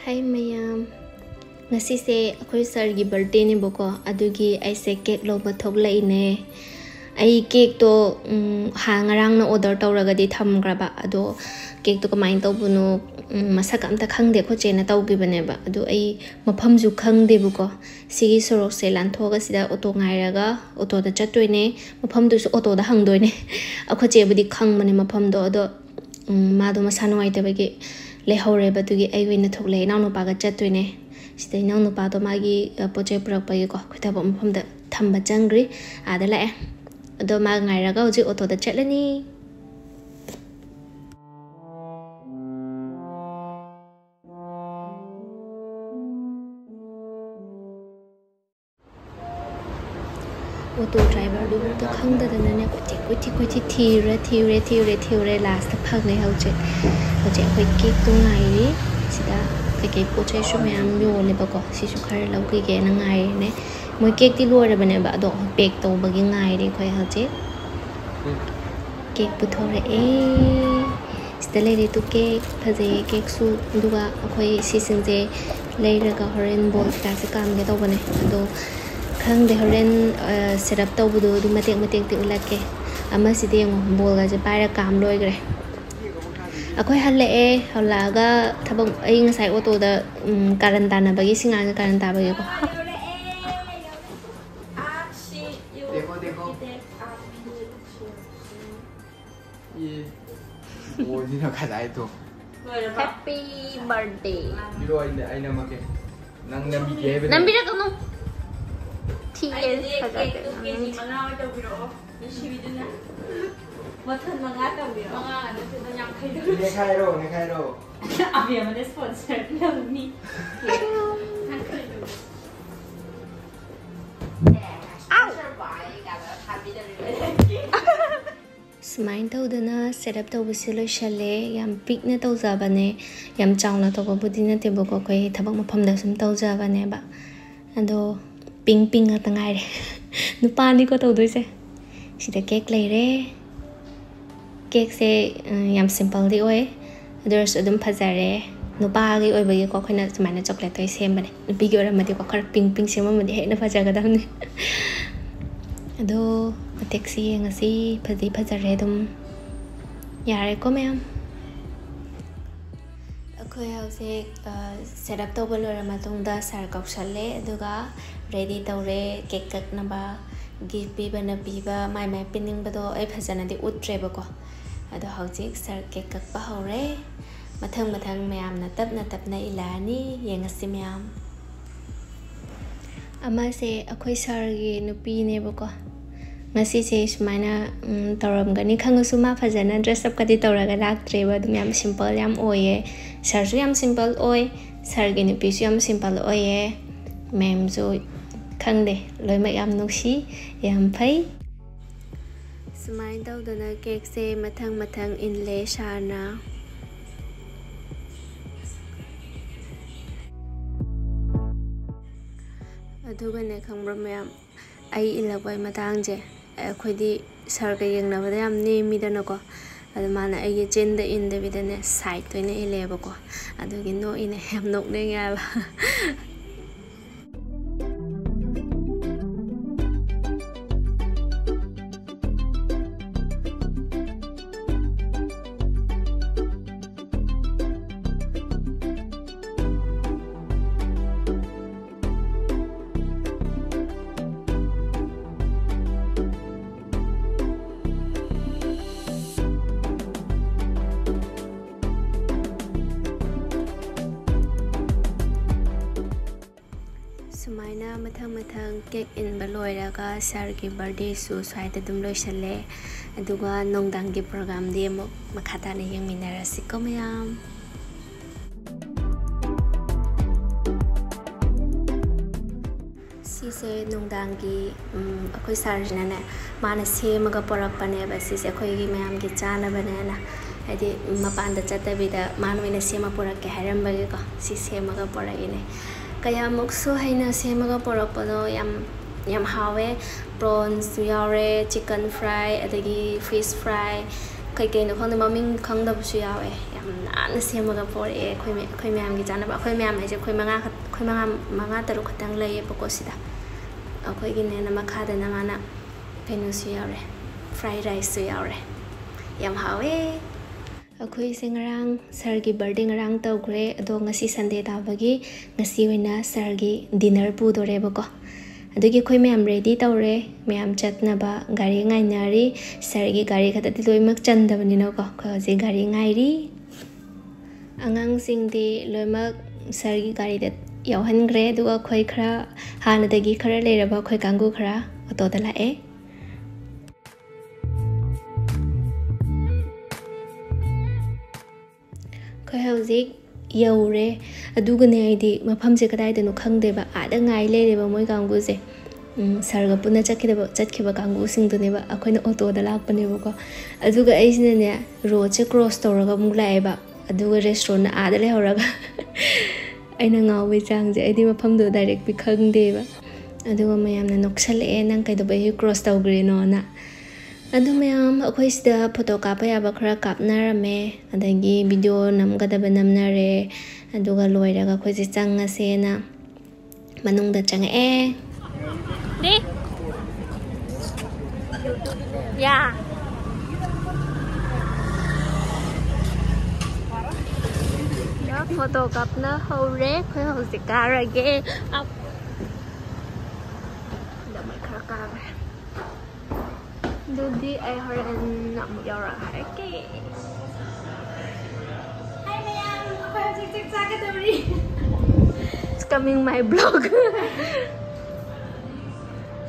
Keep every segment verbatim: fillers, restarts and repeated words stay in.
ꯍꯥꯏ ꯃꯌꯥꯝ, ꯉꯁꯤꯁꯦ ꯑꯩꯈꯣꯏ ꯁꯥꯔꯒꯤ ꯕꯥꯔꯗꯦꯅꯦꯕꯀꯣ, ꯑꯗꯨꯒꯤ ꯑꯩꯁꯦ ꯀꯦꯛ ꯂꯧꯕ ꯊꯣꯛꯂꯛꯏꯅꯦ꯫ ꯑꯩ ꯀꯦꯛꯇꯣ, ꯎꯝ, ꯍꯥ, ꯉꯔꯥꯡꯅ ꯑꯣꯔꯗꯔ ꯇꯧꯔꯒꯗꯤ ꯊꯝꯈ꯭ꯔꯕ, ꯑꯗꯣ ꯀꯦꯛꯇꯣ ꯀꯃꯥꯏꯅ ꯇꯧꯕꯅꯣ, ꯎꯝ, ꯃꯁꯛ ꯑꯝꯇ ꯈꯪꯗꯦ꯫ ꯑꯩꯈꯣꯏ ꯆꯦꯅ ꯇꯧꯈꯤꯕꯅꯦꯕ, ꯑꯗꯣ ꯑꯩ ꯃꯐꯝꯁꯨ ꯈꯪꯗꯦꯕꯀꯣ꯫ ꯁꯤꯒꯤ ꯁꯣꯔꯣꯛꯁꯦ ꯂꯥꯟꯊꯣꯛꯑꯒ ꯁꯤꯗ ꯑꯣꯇꯣ ꯉꯥꯏꯔꯒ ꯑꯣꯇꯣꯗ ꯆꯠꯇꯣꯏꯅꯦ꯫ ꯃꯐꯝꯗꯨꯁꯨ ꯑꯣꯇꯣꯗ ꯍꯪꯗꯣꯏꯅꯦ꯫ ꯑꯩꯈꯣꯏ ꯆꯦꯕꯨꯗꯤ ꯈꯪꯕꯅꯦ ꯃꯐꯝꯗꯣ, ꯑꯗꯣ ꯎꯝ, ꯃꯥꯗꯣ ꯃꯁꯥ ꯅꯨꯡꯉꯥꯏꯇꯕꯒꯤ ꯂꯩꯍꯧꯔꯦꯕ, ꯑꯗꯨꯒꯤ ꯑꯩ ꯑꯣꯏꯅ ꯊꯣꯛꯂꯛꯑꯦ꯫ ꯏꯅꯥꯎꯅꯨꯄꯥꯒ ꯆꯠꯇꯣꯏꯅꯦ꯫ ꯁꯤꯗ ꯏꯅꯥꯎꯅꯨꯄꯥꯗꯣ ꯃꯥꯒꯤ, ꯑ, ꯄꯣꯠ ꯆꯩ ꯄꯨꯔꯛꯄꯒꯤꯀꯣ, ꯑꯩꯈꯣꯏ ꯊꯕꯛ ꯃꯐꯝꯗ ꯊꯝꯕ ꯆꯪꯈ꯭ꯔꯤ, ꯑꯥꯗ ꯂꯥꯛꯑꯦ꯫ ꯑꯗꯣ ꯃꯥ ꯉꯥꯏꯔꯒ ꯍꯧꯖꯤꯛ ꯑꯣꯇꯣꯗ ꯆꯠꯂꯅꯤ꯫ ꯑꯣꯇꯣ ꯗ꯭ꯔꯥꯏꯚꯔꯗꯨꯕꯨꯛꯇ ꯈꯪꯗꯗꯅꯅꯦ, ꯀꯣꯏꯊꯤ ꯀꯣꯏꯊꯤ ꯀꯣꯏꯊꯤ ꯊꯤꯔꯨꯔꯦ, ꯊꯤꯔꯨꯔꯦ, ꯊꯤꯔꯨꯔꯦ, ꯊꯤꯔꯨꯔꯦ꯫ ꯂꯥꯁꯇ ꯐꯪꯉꯦ ꯍꯧꯖꯤꯛ꯫ ꯍꯧꯖꯤꯛ ꯑꯩꯈꯣꯏ ꯀꯦꯛꯇꯣ ꯉꯥꯏꯔꯤ꯫ ꯁꯤꯗ ꯀꯩꯀꯩ ꯄꯣꯠ ꯆꯩꯁꯨ ꯃꯌꯥꯝ ꯌꯣꯜꯂꯦꯕꯀꯣ, ꯁꯤꯁꯨ ꯈꯔ ꯂꯧꯈꯤꯒꯦꯅ ꯉꯥꯏꯔꯤꯅꯦ꯫ ꯃꯣꯏ ꯀꯦꯛꯇꯤ ꯂꯣꯏꯔꯕꯅꯦꯕ, ꯑꯗꯣ ꯄꯦꯛ ꯇꯧꯕꯒꯤ ꯉꯥꯏꯔꯤ ꯑꯩꯈꯣꯏ ꯍꯧꯖꯤꯛ꯫ ꯀꯦꯛ ꯄꯨꯊꯣꯔꯛꯑꯦ꯫ ꯁꯤꯗ ꯂꯩꯔꯦ ꯇꯨ ꯀꯦꯛ꯫ ꯐꯖꯩꯌꯦ ꯀꯦꯛꯁꯨ꯫ ꯑꯗꯨꯒ ꯑꯩꯈꯣꯏ ꯁꯤꯁꯤꯡꯁꯦ ꯂꯩꯔꯒ ꯍꯣꯔꯦꯟ ꯕꯣꯜ ꯀꯩꯀꯥꯁꯦ ꯀꯥꯝꯒꯦ ꯇꯧꯕꯅꯦ꯫ ꯑꯗꯣ ꯈꯪꯗꯦ, ꯍꯣꯔꯦꯟ, ꯑ, ꯁꯦꯠ ꯑꯞ ꯇꯧꯕꯗꯣ ꯑꯗꯨ ꯃꯇꯦꯛ ꯃꯇꯦꯛꯇꯤ ꯎꯠꯂꯛꯀꯦ꯫ ꯑꯃꯁꯤꯗꯤ ꯌꯦꯡꯉꯣ, ꯕꯣꯜꯒꯁꯦ ꯄꯥꯏꯔ ꯀꯥꯝ ꯂꯣꯏꯈ꯭ꯔꯦ꯫ ꯑꯩꯈꯣꯏ ꯍꯜꯂꯛꯑꯦ꯫ ꯍꯜꯂꯛꯑꯒ ꯊꯕꯛ, ꯑꯩ ꯉꯁꯥꯏ ꯑꯣꯇꯣꯗ, ꯎꯝ, ꯀꯥꯔꯟ ꯇꯥꯅꯕꯒꯤ, ꯁꯤꯉꯥꯡꯒ ꯀꯥꯔꯟ ꯇꯥꯕꯒꯤꯀꯣ꯫ देखो, देखो। ये वो जी ना खजाए तो। ꯍꯦꯄꯤ ꯕꯥꯔꯗꯦ꯫ ꯄꯤꯔꯣ, ꯑꯩꯅ, ꯑꯩ ꯅꯝꯃꯛꯀꯦ꯫ ꯅꯪ ꯅꯝꯕꯤꯒꯦ ꯍꯥꯏꯕꯅꯦ꯫ ꯅꯝꯕꯤꯔꯛꯀꯅꯨ꯫ ꯊꯤꯌꯦ, ꯑꯩꯗꯤ ꯐꯖꯗꯦ꯫ ꯀꯦꯛꯇꯣ ꯀꯦꯖꯤ ꯃꯉꯥ ꯑꯣꯏꯅ ꯇꯧꯕꯤꯔꯛꯑꯣ꯫ ꯅꯨꯡꯁꯤꯕꯤꯗꯨꯅ꯫ ꯃꯊꯟ ꯃꯉꯥ ꯇꯧꯕꯤꯔꯛꯑꯣ꯫ ꯃꯉꯥ ꯅꯠꯇꯦ, ꯌꯥꯡꯈꯩ ꯇꯧꯕꯤꯔꯛꯑꯣ꯫ ꯅꯦꯈꯥꯏꯔꯣ, ꯅꯦꯈꯥꯏꯔꯣ꯫ ꯑꯕꯦꯝꯃꯅ sponsor ꯂꯧꯅꯤ꯫ ꯌꯥꯡꯈꯩ ꯇꯧꯕꯤꯔꯛꯑꯣ꯫ ꯁꯨꯃꯥꯏꯅ ꯇꯧꯗꯅ ꯁꯦꯠ ꯑꯞ ꯇꯧꯕꯁꯦ ꯂꯣꯏꯁꯜꯂꯦ꯫ ꯌꯥꯝ ꯄꯤꯛꯅ ꯇꯧꯖꯕꯅꯦ, ꯌꯥꯝ ꯆꯥꯎꯅ ꯇꯧꯕꯕꯨꯗꯤ ꯅꯠꯇꯦꯕꯀꯣ, ꯑꯩꯈꯣꯏ ꯊꯕꯛ ꯃꯐꯝꯗ ꯁꯨꯝ ꯇꯧꯖꯕꯅꯦꯕ꯫ ꯑꯗꯣ ꯄꯤꯡ ꯄꯤꯡ ꯉꯥꯛꯇ ꯉꯥꯏꯔꯦ꯫ ꯅꯨꯄꯥꯅꯤꯀꯣ ꯇꯧꯗꯣꯏꯁꯦ꯫ ꯁꯤꯗ ꯀꯦꯛ ꯂꯩꯔꯦ꯫ ꯀꯦꯛꯁꯦ, ꯎꯝ, ꯌꯥꯝ ꯁꯤꯝꯄꯜꯗꯤ ꯑꯣꯏ, ꯑꯗꯨ ꯑꯣꯏꯔꯁꯨ ꯑꯗꯨꯝ ꯐꯖꯔꯦ꯫ ꯅꯨꯄꯥꯒꯤ ꯑꯣꯏꯕꯒꯤꯀꯣ ꯑꯩꯈꯣꯏꯅ ꯁꯨꯃꯥꯏꯅ ꯆꯣꯀ꯭ꯂꯦꯠꯇꯣ ꯑꯩ ꯁꯦꯝꯕꯅꯦ꯫ ꯅꯨꯄꯤꯒꯤ ꯑꯣꯏꯔꯝꯃꯗꯤꯀꯣ ꯈꯔ ꯄꯤꯡ ꯄꯤꯡ ꯁꯦꯝꯃꯝꯃꯗꯤ ꯍꯦꯟꯅ ꯐꯖꯒꯗꯕꯅꯤ꯫ ꯑꯗꯣ ꯃꯇꯦꯛꯁꯤ ꯌꯦꯡꯉꯁꯤ, ꯐꯖꯗꯤ ꯐꯖꯔꯦ ꯑꯗꯨꯝ꯫ ꯌꯥꯔꯦꯀꯣ ꯃꯌꯥꯝ꯫ ꯑꯩꯈꯣꯏ ꯍꯧꯖꯤꯛ, ꯑ, set up ꯇꯧꯕ ꯂꯣꯏꯔ ꯃꯇꯨꯡꯗ ꯁꯥꯔ ꯀꯧꯁꯜꯂꯦ, ꯑꯗꯨꯒ ready ꯇꯧꯔꯦ cake ꯀꯛꯅꯕ꯫ Gift ꯄꯤꯕꯅ ꯄꯤꯕ, ꯃꯥꯏ ꯃꯥꯏ ꯄꯤꯅꯤꯡꯕꯗꯣ ꯑꯩ ꯐꯖꯅꯗꯤ ꯎꯠꯇ꯭ꯔꯦꯕꯀꯣ꯫ ꯑꯗꯣ ꯍꯧꯖꯤꯛ ꯁꯥꯔ cake ꯀꯛꯄ ꯍꯧꯔꯦ꯫ ꯃꯊꯪ ꯃꯊꯪ ꯃꯌꯥꯝꯅ ꯇꯞꯅ ꯇꯞꯅ ꯏꯜꯂꯛꯑꯅꯤ, ꯌꯦꯡꯉꯁꯤ ꯃꯌꯥꯝ꯫ ꯑꯃꯁꯦ ꯑꯩꯈꯣꯏ ꯁꯥꯔꯒꯤ ꯅꯨꯄꯤꯅꯦꯕꯀꯣ꯫ ꯉꯁꯤꯁꯦ ꯁꯨꯃꯥꯏꯅ, ꯎꯝ, ꯇꯧꯔꯝꯒꯅꯤ ꯈꯪꯉꯁꯨ ꯃꯥ ꯐꯖꯅ dress up ꯀꯗꯤ ꯇꯧꯔꯒ ꯂꯥꯛꯇ꯭ꯔꯦꯕ꯫ ꯑꯗꯨꯝ ꯌꯥꯝ simple ꯌꯥꯝ ꯑꯣꯏꯌꯦ꯫ ꯁꯥꯔꯁꯨ ꯌꯥꯝ simple ꯑꯣꯏ, ꯁꯥꯔꯒꯤ ꯅꯨꯄꯤꯁꯨ ꯌꯥꯝ simple ꯑꯣꯏꯌꯦ꯫ ꯃꯦꯝꯁꯨ ꯈꯪꯗꯦ, ꯂꯣꯏꯅꯃꯛ ꯌꯥꯝ ꯅꯨꯡꯁꯤ, ꯌꯥꯝ ꯐꯩ꯫ ꯁꯨꯃꯥꯏꯅ ꯇꯧꯗꯅ cakeꯁꯦ ꯃꯊꯪ ꯃꯊꯪ ꯏꯜꯂꯦ ꯁꯥꯔꯅ꯫ ꯑꯗꯨꯒꯅꯦ ꯈꯪꯕ꯭ꯔꯥ ꯃꯌꯥꯝ, ꯑꯩ ꯏꯜꯂꯛꯄꯩ ꯃꯇꯥꯡꯁꯦ, ꯑꯩꯈꯣꯏꯗꯤ ꯁꯥꯔꯒ ꯌꯦꯡꯅꯕꯗ ꯌꯥꯝ ꯅꯦꯝꯃꯤꯗꯅꯀꯣ꯫ ꯑꯗꯨ ꯃꯥꯅ ꯑꯩꯒꯤ ꯆꯤꯟꯗ ꯏꯟꯗꯕꯤꯗꯅꯦ side ꯑꯣꯏꯅ ꯏꯜꯂꯦꯕꯀꯣ꯫ ꯑꯗꯨꯒꯤ ꯅꯣꯛꯏꯅꯦ, ꯌꯥꯝ ꯅꯣꯛꯅꯤꯡꯉꯦ ꯍꯥꯏꯕ꯫ ꯁꯨꯃꯥꯏꯅ ꯃꯊꯪ ꯃꯊꯪ cake ꯏꯟꯕ ꯂꯣꯏꯔꯒ ꯁꯥꯔꯒꯤ birthdayꯁꯨ ꯁ꯭ꯋꯥꯏꯗ ꯑꯗꯨꯝ ꯂꯣꯏꯁꯜꯂꯦ꯫ ꯑꯗꯨꯒ ꯅꯨꯡꯗꯥꯡꯒꯤ programꯗꯤ ꯑꯃꯨꯛ ꯃꯈꯥ ꯇꯥꯅ ꯌꯦꯡꯃꯤꯟꯅꯔꯁꯤꯀꯣ ꯃꯌꯥꯝ꯫ ꯁꯤꯁꯦ ꯅꯨꯡꯗꯥꯡꯒꯤ, ꯎꯝ, ꯑꯩꯈꯣꯏ ꯁꯥꯔꯁꯤꯅꯅꯦ, ꯃꯥꯅ ꯁꯦꯝꯃꯒ ꯄꯣꯔꯛꯄꯅꯦꯕ꯫ ꯁꯤꯁꯦ ꯑꯩꯈꯣꯏꯒꯤ ꯃꯌꯥꯝꯒꯤ ꯆꯥꯅꯕꯅꯦꯅ, ꯍꯥꯏꯗꯤ ꯃꯄꯥꯟꯗ ꯆꯠꯇꯕꯤꯗ ꯃꯥꯅ ꯑꯣꯏꯅ ꯁꯦꯝꯃ ꯄꯣꯔꯛꯀꯦ ꯍꯥꯏꯔꯝꯕꯒꯤꯀꯣ, ꯁꯤ ꯁꯦꯝꯃꯒ ꯄꯣꯔꯛꯏꯅꯦ꯫ ꯀꯌꯥꯃꯨꯛꯁꯨ ꯍꯩꯅ ꯁꯦꯝꯃꯒ ꯄꯣꯔꯛꯄꯅꯣ, ꯌꯥꯝ, ꯌꯥꯝ ꯍꯥꯎꯋꯦ꯫ Prawnsꯁꯨ ꯌꯥꯎꯔꯦ, chicken fry, ꯑꯗꯒꯤ fish fry, ꯀꯩꯀꯩꯅꯣ ꯈꯪꯗꯦ, ꯃꯃꯤꯡ ꯈꯪꯗꯕꯁꯨ ꯌꯥꯎꯋꯦ꯫ ꯌꯥꯝ ꯅꯥꯟꯅ ꯁꯦꯝꯃꯒ ꯄꯣꯔꯛꯑꯦ꯫ ꯑꯩꯈꯣꯏ ꯃ-, ꯑꯩꯈꯣꯏ ꯃꯌꯥꯝꯒꯤ ꯆꯥꯅꯕ꯫ ꯑꯩꯈꯣꯏ ꯃꯌꯥꯝ ꯍꯥꯏꯁꯦ ꯑꯩꯈꯣꯏ ꯃꯉꯥ ꯈꯛ-, ꯑꯩꯈꯣꯏ ꯃꯉꯥ, ꯃꯉꯥ ꯇꯔꯨꯛ ꯈꯛꯇꯪ ꯂꯩꯌꯦꯕꯀꯣ ꯁꯤꯗ꯫ ꯑꯩꯈꯣꯏꯒꯤꯅꯦꯅ ꯃꯈꯥꯗꯅ ꯃꯥꯅ ꯀꯩꯅꯣꯁꯨ ꯌꯥꯎꯔꯦ, fried riceꯁꯨ ꯌꯥꯎꯔꯦ꯫ ꯌꯥꯝ ꯍꯥꯎꯋꯦ꯫ ꯑꯩꯈꯣꯏꯁꯦ ꯉꯔꯥꯡ ꯁꯥꯔꯒꯤ birthday ꯉꯔꯥꯡ ꯇꯧꯈ꯭ꯔꯦ, ꯑꯗꯣ ꯉꯁꯤ Sunday ꯇꯥꯕꯒꯤ ꯉꯁꯤ ꯑꯣꯏꯅ ꯁꯥꯔꯒꯤ dinner ꯄꯨꯗꯣꯔꯦꯕꯀꯣ꯫ ꯑꯗꯨꯒꯤ ꯑꯩꯈꯣꯏ ꯃꯌꯥꯝ ready ꯇꯧꯔꯦ, ꯃꯌꯥꯝ ꯆꯠꯅꯕ ꯒꯥꯔꯤ ꯉꯥꯏꯅꯔꯤ꯫ ꯁꯥꯔꯒꯤ ꯒꯥꯔꯤ ꯈꯛꯇꯗꯤ ꯂꯣꯏꯅꯃꯛ ꯆꯟꯗꯕꯅꯤꯅꯀꯣ, ꯑꯩꯈꯣꯏ ꯍꯧꯖꯤꯛ ꯒꯥꯔꯤ ꯉꯥꯏꯔꯤ꯫ ꯑꯉꯥꯡꯁꯤꯡꯗꯤ ꯂꯣꯏꯅꯃꯛ ꯁꯥꯔꯒꯤ ꯒꯥꯔꯤꯗ ꯌꯥꯎꯍꯟꯈ꯭ꯔꯦ, ꯑꯗꯨꯒ ꯑꯩꯈꯣꯏ ꯈꯔ, ꯍꯥꯟꯅꯗꯒꯤ ꯈꯔ ꯂꯩꯔꯕ ꯑꯩꯈꯣꯏ ꯀꯥꯡꯕꯨ ꯈꯔ ꯑꯣꯇꯣꯗ ꯂꯥꯛꯑꯦ꯫ ꯑꯩꯈꯣꯏ ꯍꯧꯖꯤꯛ ꯌꯧꯔꯦ꯫ ꯑꯗꯨꯒꯅꯦ, ꯑꯩꯗꯤ ꯃꯐꯝꯁꯦ ꯀꯗꯥꯏꯗꯅꯣ ꯈꯪꯗꯦꯕ, ꯑꯥꯗ ꯉꯥꯏ ꯂꯩꯔꯦꯕ ꯃꯣꯏ ꯀꯥꯡꯕꯨꯁꯦ꯫ ꯎꯝ, ꯁꯥꯔꯒ ꯄꯨꯟꯅ ꯆꯠꯈꯤꯗꯕ, ꯆꯠꯈꯤꯕ ꯀꯥꯡꯕꯨꯁꯤꯡꯗꯨꯅꯦꯕ꯫ ꯑꯩꯈꯣꯏꯅ ꯑꯣꯇꯣꯗ ꯂꯥꯛꯄꯅꯦꯕꯀꯣ꯫ ꯑꯗꯨꯒ ꯑꯩꯁꯤꯅꯅꯦ, roadꯁꯦ cross ꯇꯧꯔꯒ ꯑꯃꯨꯛ ꯂꯥꯛꯑꯦꯕ꯫ ꯑꯗꯨꯒ restaurantꯅ ꯑꯥꯗ ꯂꯩꯍꯧꯔꯒ꯫ ꯑꯩꯅ ꯉꯥꯎꯕꯩ ꯆꯥꯡꯁꯦ, ꯑꯩꯗꯤ ꯃꯐꯝꯗꯣ directꯄꯨꯗꯤ ꯈꯪꯗꯦꯕ꯫ ꯑꯗꯨꯒ ꯃꯌꯥꯝꯅ ꯅꯣꯛꯁꯜꯂꯛꯑꯦ, "ꯅꯪ ꯀꯩꯗꯧꯕꯩ cross ꯇꯧꯈ꯭ꯔꯤꯅꯣꯅ?" ꯑꯗꯨ ꯃꯌꯥꯝ ꯑꯩꯈꯣꯏ ꯁꯤꯗ photo ꯀꯥꯞꯄ ꯌꯥꯕ ꯈꯔ ꯀꯥꯞꯅꯔꯝꯃꯦ, ꯑꯗꯒꯤ video ꯅꯝꯒꯗꯕ ꯅꯝꯅꯔꯦ꯫ ꯑꯗꯨꯒ ꯂꯣꯏꯔꯒ ꯑꯩꯈꯣꯏꯁꯦ ꯆꯪꯉꯁꯦꯅ ꯃꯅꯨꯡꯗ ꯆꯪꯉꯛꯑꯦ꯫ ꯗꯤ? ꯌꯥ꯫ ꯐꯣꯇꯣ ꯀꯥꯞꯅ ꯍꯧꯔꯦ꯫ ꯑꯩꯈꯣꯏ ꯍꯧꯖꯤꯛ ꯀꯥꯔꯒꯦ꯫ ꯑꯞ꯫ ꯁꯤꯗ ꯃꯣꯏ ꯈꯔ ꯀꯥꯈ꯭ꯔꯦ꯫ ꯑꯗꯨꯗꯤ ꯑꯩ ꯍꯣꯔꯦꯟ ꯑꯃꯨꯛ ꯌꯧꯔꯛꯑꯒꯦ ꯍꯥꯏꯔꯛꯀꯦ꯫ Hi ꯃꯌꯥꯝ, ꯑꯩꯈꯣꯏ ꯍꯧꯖꯤꯛ ꯆꯥꯛ ꯆꯥꯒꯗꯧꯔꯤ꯫ It's coming my vlog꯫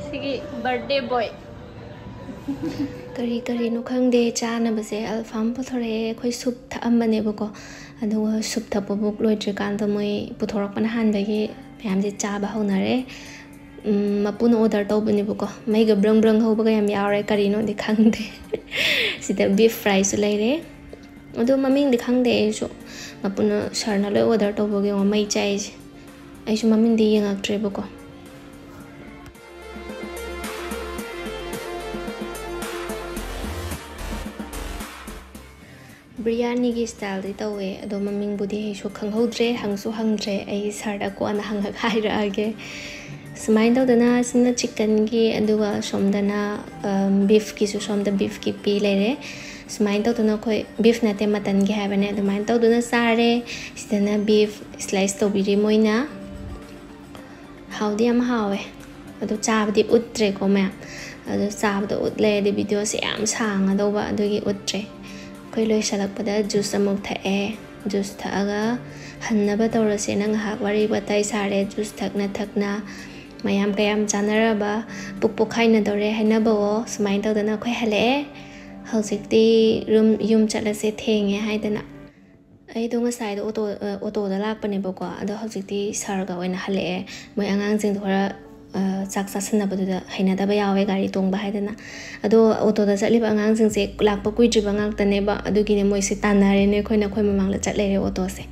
ꯁꯤꯒꯤ birthday boy꯫ ꯀꯔꯤ ꯀꯔꯤꯅꯣ ꯈꯪꯗꯦ ꯆꯥꯅꯕꯁꯦ꯫ ꯑꯜꯐꯥꯝ ꯄꯨꯊꯣꯔꯛꯑꯦ꯫ ꯑꯩꯈꯣꯏ soup ꯊꯛꯑꯝꯕꯅꯦꯕꯀꯣ, ꯑꯗꯨꯒ soup ꯊꯛꯄꯕꯨ ꯂꯣꯏꯗ꯭ꯔꯤꯀꯥꯟꯗ ꯃꯣꯏ ꯄꯨꯊꯣꯔꯛꯄꯅ ꯍꯥꯟꯕꯒꯤ ꯃꯌꯥꯝꯁꯦ ꯆꯥꯕ ꯍꯧꯅꯔꯦ꯫ ꯎꯝ, ꯃꯄꯨꯅ order ꯇꯧꯕꯅꯦꯕꯀꯣ꯫ ꯃꯩꯒ ꯕ꯭ꯔꯪ ꯕ꯭ꯔꯪ ꯍꯧꯕꯒ ꯌꯥꯝ ꯌꯥꯎꯔꯦ, ꯀꯔꯤꯅꯣꯗꯤ ꯈꯪꯗꯦ꯫ ꯁꯤꯗ beef fryꯁꯨ ꯂꯩꯔꯦ꯫ ꯑꯗꯣ ꯃꯃꯤꯡꯗꯤ ꯈꯪꯗꯦ ꯑꯩꯁꯨ꯫ ꯃꯄꯨꯅ, sirꯅ ꯂꯣꯏ order ꯇꯧꯕꯒꯤ ꯌꯦꯡꯉꯣ, ꯃꯩ ꯆꯥꯛꯏꯁꯦ꯫ ꯑꯩꯁꯨ ꯃꯃꯤꯡꯗꯤ ꯌꯦꯡꯉꯛꯇ꯭ꯔꯦꯕꯀꯣ꯫ ꯕꯤꯔꯌꯥꯅꯤꯒꯤ ꯁ꯭ꯇꯥꯏꯜꯗꯤ ꯇꯧꯋꯦ, ꯑꯗꯣ ꯃꯃꯤꯡꯕꯨꯗꯤ ꯑꯩꯁꯨ ꯈꯪꯍꯧꯗ꯭ꯔꯦ, ꯍꯪꯁꯨ ꯍꯪꯗ꯭ꯔꯦ꯫ ꯑꯩ ꯁꯥꯔꯗ ꯀꯣꯟꯅ ꯍꯪꯉꯒ ꯍꯥꯏꯔꯛꯑꯒꯦ꯫ ꯁꯨꯃꯥꯏꯅ ꯇꯧꯗꯅ ꯁꯤꯅ ꯆꯤꯛꯀꯟꯒꯤ, ꯑꯗꯨꯒ ꯁꯣꯝꯗꯅ ꯕꯤꯐꯀꯤꯁꯨ, ꯁꯣꯝꯗ ꯕꯤꯐꯀꯤ ꯄꯤ ꯂꯩꯔꯦ꯫ ꯁꯨꯃꯥꯏꯅ ꯇꯧꯗꯅ ꯑꯩꯈꯣꯏ, ꯕꯤꯐ ꯅꯠꯇꯦ, ꯃꯇꯟꯒꯤ ꯍꯥꯏꯕꯅꯦ, ꯑꯗꯨꯃꯥꯏꯅ ꯇꯧꯗꯨꯅ ꯆꯥꯔꯦ꯫ ꯁꯤꯗꯅ ꯕꯤꯐ ꯁ꯭ꯂꯥꯏꯁ ꯇꯧꯕꯤꯔꯤ ꯃꯣꯏꯅ꯫ ꯍꯥꯎꯗꯤ ꯌꯥꯝ ꯍꯥꯎꯋꯦ꯫ ꯑꯗꯣ ꯆꯥꯕꯗꯤ ꯎꯠꯇ꯭ꯔꯦꯀꯣ ꯃꯌꯥꯝ꯫ ꯑꯗꯣ ꯆꯥꯕꯗꯣ ꯎꯠ ꯂꯩꯔꯗꯤ ꯚꯤꯗꯤꯑꯣꯁꯦ ꯌꯥꯝ ꯁꯥꯡꯉꯗꯧꯕ, ꯑꯗꯨꯒꯤ ꯎꯠꯇ꯭ꯔꯦ꯫ ꯑꯩꯈꯣꯏ ꯂꯣꯏꯁꯤꯜꯂꯛꯄꯗ ꯖꯨꯁ ꯑꯃꯨꯛ ꯊꯛꯑꯦ꯫ ꯖꯨꯁ ꯊꯛꯑꯒ ꯍꯟꯅꯕ ꯇꯧꯔꯁꯦꯅ ꯉꯥꯏꯍꯥꯛ ꯋꯥꯔꯤ ꯋꯥꯇꯥꯏ ꯁꯥꯔꯦ꯫ ꯖꯨꯁ ꯊꯛꯅ ꯊꯛꯅ ꯃꯌꯥꯝ ꯀꯌꯥꯝ ꯆꯥꯅꯔꯕ, ꯄꯨꯛ ꯄꯣꯛꯈꯥꯏꯅꯗꯧꯔꯦ ꯍꯥꯏꯅꯕꯋꯣ꯫ ꯁꯨꯃꯥꯏꯅ ꯇꯧꯗꯅ ꯑꯩꯈꯣꯏ ꯍꯜꯂꯛꯑꯦ꯫ ꯍꯧꯖꯤꯛꯇꯤ ꯔꯨꯝ, ꯌꯨꯝ ꯆꯠꯂꯁꯦ, ꯊꯦꯡꯉꯦ ꯍꯥꯏꯗꯅ꯫ ꯑꯩꯗꯣ ꯉꯁꯥꯏꯗꯣ ꯑꯣꯇꯣ, ꯑ, ꯑꯣꯇꯣꯗ ꯂꯥꯛꯄꯅꯦꯕꯀꯣ, ꯑꯗꯣ ꯍꯧꯖꯤꯛꯇꯤ ꯁꯥꯔꯒ ꯑꯣꯏꯅ ꯍꯜꯂꯛꯑꯦ꯫ ꯃꯣꯏ ꯑꯉꯥꯡꯁꯤꯡꯗꯣ ꯈꯔ, ꯑ, ꯆꯥꯛ ꯆꯥꯁꯟꯅꯕꯗꯨꯗ ꯍꯩꯅꯗꯕ ꯌꯥꯎꯋꯦ ꯒꯥꯔꯤ ꯇꯣꯡꯕ ꯍꯥꯏꯗꯅ꯫ ꯑꯗꯣ ꯑꯣꯇꯣꯗ ꯆꯠꯂꯤꯕ ꯑꯉꯥꯡꯁꯤꯡꯁꯦ ꯂꯥꯛꯄ ꯀꯨꯏꯗ꯭ꯔꯤꯕ ꯉꯥꯛꯇꯅꯦꯕ, ꯑꯗꯨꯒꯤꯅꯦ ꯃꯣꯏꯁꯦ ꯇꯥꯟꯅꯔꯦꯅꯦ꯫ ꯑꯩꯈꯣꯏꯅ ꯑꯩꯈꯣꯏ ꯃꯃꯥꯡꯗ ꯆꯠ ꯂꯩꯔꯦ ꯑꯣꯇꯣꯁꯦ꯫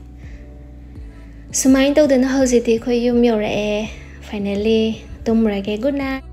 ꯁꯨꯃꯥꯏꯅ ꯇꯧꯗꯅ ꯍꯧꯖꯤꯛꯇꯤ ꯑꯩꯈꯣꯏ ꯌꯨꯝ ꯌꯧꯔꯛꯑꯦ꯫ Finally ꯇꯨꯝꯃꯨꯔꯒꯦ꯫ Good night꯫